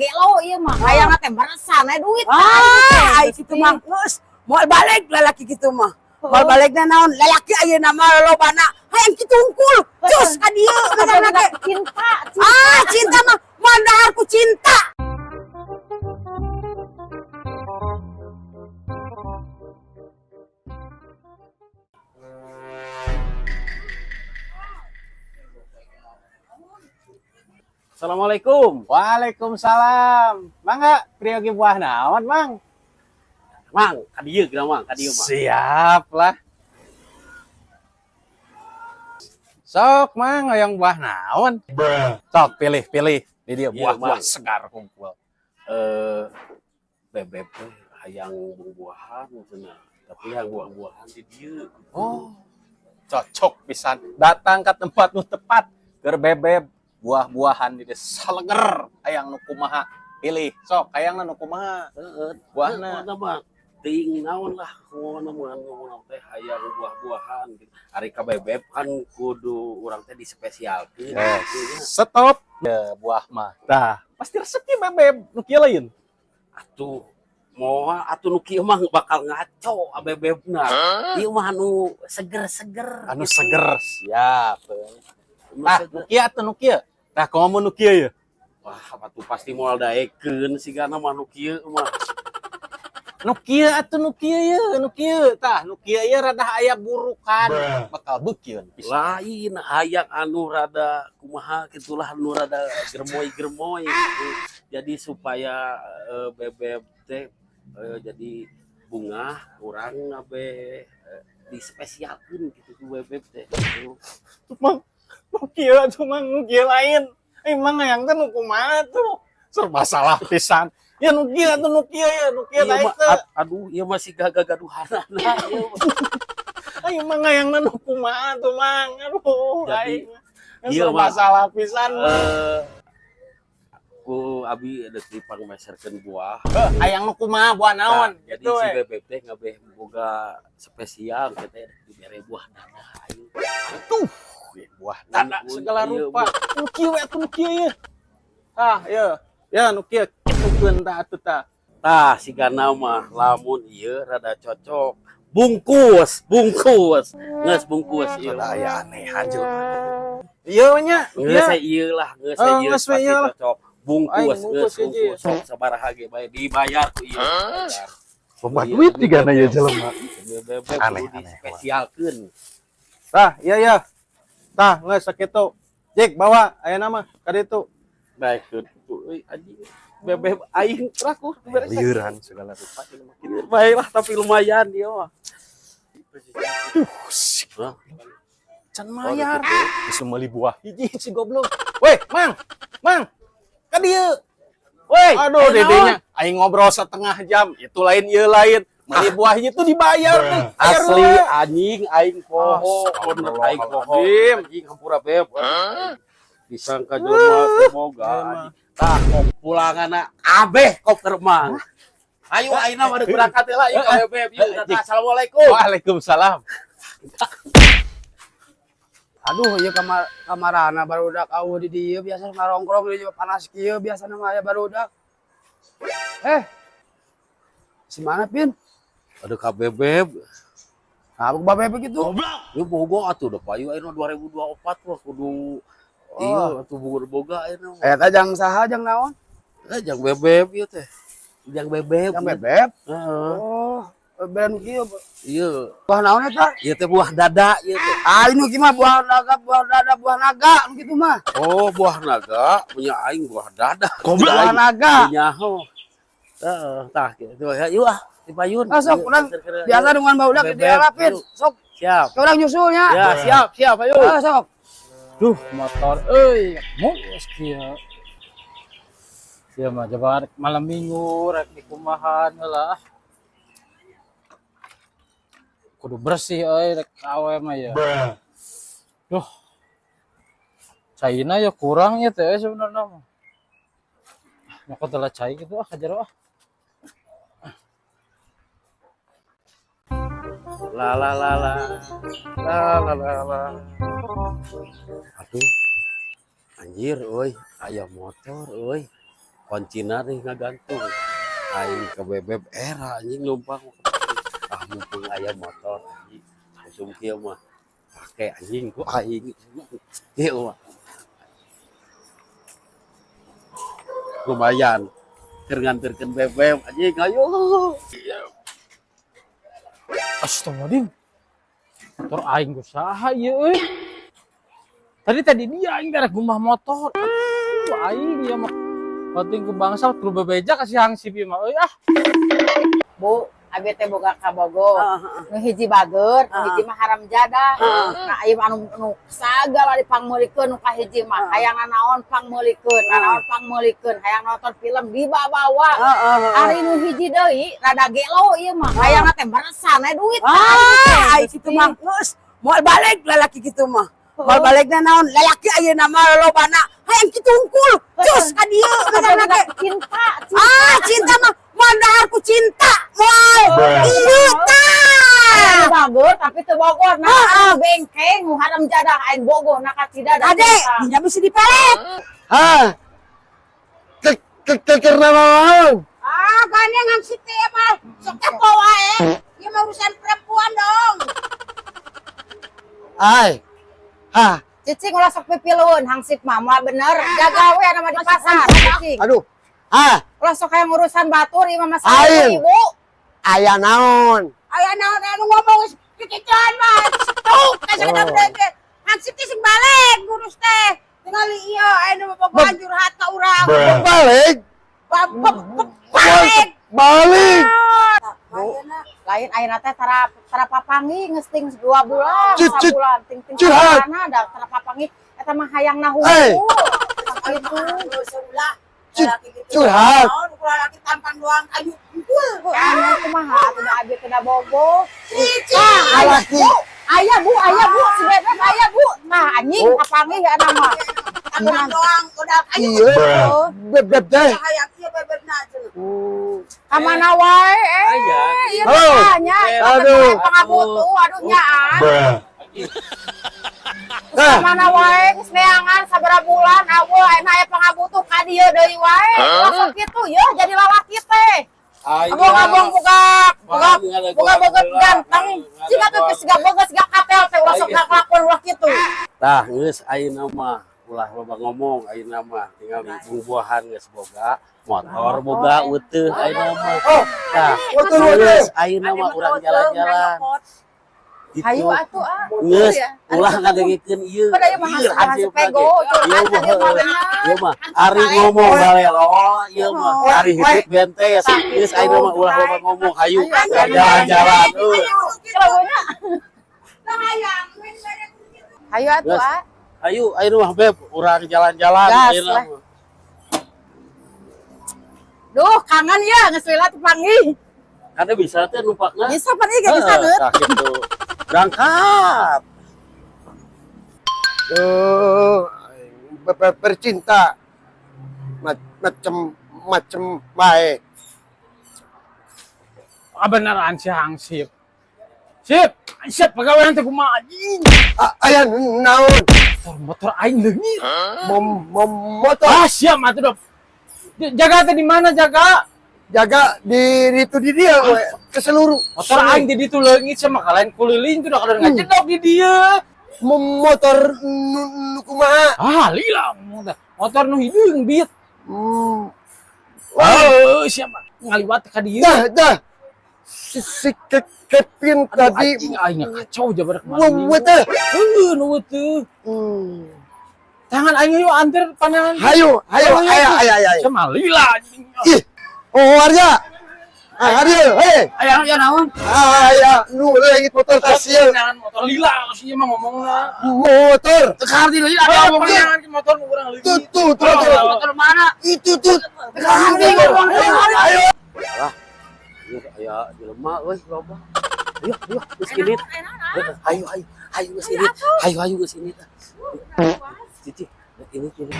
Gelo ieu mah. Hayangna teh beresan aya duit. Ah, ai kitu mah geus moal balik lalaki kitu mah. Moal balik na naon, lalaki ayeuna mah lolobana hayang kitu hungkul. Cus ka dieu ngaranna ge. Cinta, cinta. Ah, cinta mah moal dahar ku cinta. Assalamualaikum. Waalaikumsalam. Mangga, priyogi buah naon, Mang? Mang, ka dieu geura Mang, ka dieu Mang. Siap lah. Sok, Mang, hoyong buah naon? Sok, pilih, pilih. Di dia Iya, buah-buah Mang. segar kumpul. Bebeb teh hayang buah-buahan cenah. Tapi yang buah-buahan di dieu. Oh, cocok pisan. Datang ke tempat nu tepat. Keur bebeb buah-buahan di dieu saleger. Hayang nu kumaha? Pilih. Sok, hayangna nu kumaha? Heeh, Buahna. buahna mah teuing naon lah ngomongna mah, ngomongna teh hayang buah-buahan gitu. Ari ka bebeb kan kudu urang teh dispesialkeun Yes. gitu nya. Stop. Ya, buah mah. Tah, pasti resep ge bebeb nu kieu lain. Atuh moal atuh nu kieu mah bakal ngaco abebebna. Ieu mah anu seger-seger. Anu gitu. seger, siap. Anu Tah, seger. nu kieu atuh nu kieu. Tah, komo nu kieu ya. Wah, atuh pasti moal daekeun sigana mah nu kieu mah. Nu kieu atuh nu kieu ye, nu kieu. Tah, nu kieu ye rada aya burukan, bakal beukieun pisan. Lain, hayang anu rada kumaha gitulah, anu rada germoy-germoy gitu. Jadi supaya bebeb teh jadi bungah urang ngabe dispesialkeun gitu ku bebeb teh. Gitu. Tuh, Mang, nu kieu atuh Mang, nu kieu lain. Eh, Mang hayang teh nu kumaha tuh? Serba salah pisan. Ya nu kieu atuh nu kieu ya, nu kieu Ieu daek mah teh. Aduh, ieu masih gagagaduhanana ieu mah. Ayo Mang hayangna nu kumaha tuh Mang? Aduh, Jadi, aing. ieu Serba mah, salah pisan. Ku abi deuk dipangmeserkeun buah. Heuh, hayang nu kumaha buah naon Nah, jadi gitu si we. bebeb teh ngabeh boga spesial kita dibere buah dada aing. Tuh, buah dada Mun- segala iya, rupa. Nu kieu we atuh nu kieu ye. Tah, ye. Ya nu kieu kitukeun tah atuh tah. Tah sigana mah lamun ieu rada cocok. Bungkus, bungkus. Geus bungkus ieu. Rada aya anehan jelema. Ieu nya, Geus we ieu lah, geus we Oh, ieu geus we pasti ieu lah. cocok. Bungkus, Aing geus bungkus hiji. bungkus. Sok sabaraha ge bae dibayar ku ieu. Bayar. Loba Iya, duit juga na ya jelema. Bebeb Aneh, kudu aneh. dispesialkeun. Tah, iya ya. Tah, geus sakitu. Jek bawa aya nama ka ditu. Baik, euy anjing. Bebeb aing raku beres. Liuran segala rupa jelema kitu. Baiklah, tapi lumayan dia mah. Hah? Can mayar. Geus meuli buah hiji si goblok. Weh, Mang. Mang. Ka dieu. Woi, Aduh, dedenya aing ngobrol setengah jam, itu lain ieu lain. Meuli buah hiji tuh dibayar nih. Bayar Asli heula. anjing aing poho, bener aing poho. Astagfirullahaladzim. Anjing hampura beb. Disangka jelema teh boga anjing. Tah kok pulanganna kabeh koper mang. Ayo ayeuna mah deuk berangkat heula yuk ka bebeb yuk. Dadah, assalamualaikum. Waalaikumsalam. Aduh, ieu kamar kamarana barudak euweuh di dieu, biasa ngarongkrong di dieu panas kieu biasana mah aya barudak. Eh. Si mana, Pin? Aduh ka bebeb. Nah, babe begitu. Ieu boga atuh da payu ayeuna 2024 mah kudu ieu atuh boga boga ayeuna mah. Eta jang saha, jang naon? Eh jang bebeb ieu teh. Jang bebeb. Jang bebeb. Heeh. Oh, brand kieu. Ieu. Buah naon eta? Ieu teh buah dada ieu teh. Ah, ini mah buah naga, buah dada, buah naga nu kitu mah. Oh, buah naga, punya aing buah dada. Buah naga. Nyaho. Heeh, tah kitu ya. Yuk ah, di payun. Ah, sok Yuk, urang anter biasa dengan barudak di Bebeb, dialapin. yuk. Sok, Siap. ke urang nyusulnya. Ya, siap, siap, ayo. Ah, sok. Duh, motor euy, geus kieu. Sia mah jabar malam Minggu rek dikumahan heula ah. Kudu bersih euy rek awe mah ya. Duh. Caina ya kurang ya teh sebenarnya mah. Nyokot lah cai gitu ah kajar ah. La la la la. La la la la. Aduh. Anjir euy, aya motor euy. Kuncina nih ngagantung. Aing ke bebeb era anjing numpang. Ah, mumpung aya motor anjing. Langsung kieu mah. Pake anjing ku aing. Kieu mah. Lumayan. Keur nganterkeun bebeb anjing, ayo. Astagfirullahaladzim. Motor aing ku saha ieu euy. Tadi tadi dia aing darek gumah motor. Aduh, aing ieu mah. Penting ku bangsal kudu bebeja ka si hangsip ieu mah euy ah. Bu, abi teh boga kabogo. Nu hiji bager, nu hiji mah haram jadah. Nah, ieu anu nu sagala dipangmeulikeun nu kahiji mah. Hayang nanaon pangmeulikeun, nanaon pangmeulikeun, hayang nonton film dibawa. Ari nu hiji deui rada gelo ieu mah. Hayangna teh beresan we duit. Ah, ai kitu mah geus moal balik lalaki kitu mah. Moal balik na naon, lalaki ayeuna mah lolobana hayang kitu hungkul. Cus ka dieu ngaranna ge. Cinta, cinta. Ah, cinta mah moal dahar ku cinta, moal. Ieu tah. Bager tapi teu bogoh nah bengkeng nu haram jadah aing bogoh na ka Cidadam. Ade, dina bisa dipelet. Ha. Ke ke ke karena naon? Ah, gandeng hangsip teh mah sok kepo wae. Ieu mah urusan perempuan dong. Ai. Ha. Cicing ulah sok pipilueun hangsip mah moal bener. Jaga we nama di pasar cicing. Aduh. Ha. Ulah sok hayang urusan batur ieu mah masalah Aing. ibu. Aya naon? Aya naon anu ngomong geus kikituan mah. Tuh, ka sakedap teh. Hangsip teh sing balik ngurus teh. Tingali ieu aya nu bobogohan curhat ka urang. Balik. Balik. Balik. Lain ayeuna teh tara tara papanggih geus ting 2 bulan, Cut, cut. sabulan ting ting Curhat. sabulanna da tara papanggih eta mah hayangna Eh. hungkul. Gitu. Curhat. Naon ukur lalaki tampan doang ayu hungkul. Anu kumaha atuh da abi teh da bogoh. Cicing. Lalaki. Aya Bu, aya Bu, si Bebek aya Bu. Nah anjing kapanggih ya nama. Tampan doang udah ayu. Iya. Bebeb teh. Hayang ieu bebebna cenah. Ka mana wae eh. Aya. Ieu Halo. tanya, Aduh. pangabutuh aduh nyaan. Nah, Mana wae geus neangan sabaraha bulan eueuh ayeuna aya pangabutuh ka dieu deui wae. Langsung kitu yeuh jadi lalaki teh. Abong-abong boga boga boga boga ganteng. Siga tuh geus siga boga siga katel teh ulah sok ngalakuan ulah kitu. Tah, geus ayeuna mah ulah loba ngomong ayeuna mah tinggal di buah-buahan geus boga, motor boga euteuh ayeuna mah. Oh, Tah, motor euteuh. geus ayeuna mah urang jalan-jalan. Gitu. Hayu atuh ah. Geus ulah ngadengikeun ieu. Pada ieu mah Ieu hansip hansip pego, lagi. curhat Ieu ka dieu mah mah bener. ieu mah ari ngomong balelo ieu mah ari hidup bentes. Geus ayeuna mah ulah loba ngomong hayu jalan-jalan euy. Hayu atuh Geus. ah. Ayo, ayo mah beb, urang jalan-jalan Gas ayeuna lah. mah. Duh, kangen ya geus lila tepanggih. Karena bisa teh numpakna. Bisa pan ieu bisa Heeh, deut. tah gitu. Berangkat. Tuh, bercinta macem macem bae. Ah beneran si hangsip. Sip, sip pagawean teh kumaha anjing. Aya naon? Motor motor aing leungit. Mom mom motor Ah siap atuh dok. Jaga teh di mana jaga? Jaga di itu di dia we, ke seluruh. Motor aing di ditu leungit sama kalian kuliling tuh udah kadang ngajedok di dia. Mom motor nu, nu kumaha? Ah lila motor, motor nu hideung biet. Wah, Oh, siapa ngaliwat ka dieu. dah dah. Si, si Kevin Aduh, tadi anjing aing kacau jabar wah kemarin. wah, teh. Heuh, nu teu. Tangan aing yuk anter panangan. Hayu, hayu, ayo, ayo, ayo. Ayo. Sama lila anjing. Ih, oh warga. Ah, hadir, hei. Aya ya naon? Aya, nu leungit motor tas ieu. Panangan motor lila sih mah ngomongna. Motor. Tekar di lila ada panangan ke motor nu urang Tuh, leungit. tuh, tuh, tuh. Motor mana? Itu tuh. Ayo. Alah, ieu aya jelema euy loba. Ayo, ayo, geus indit. Heeh, ayo, ayo, ayo geus indit. Ayo, ayo geus indit. Cici, ini ini.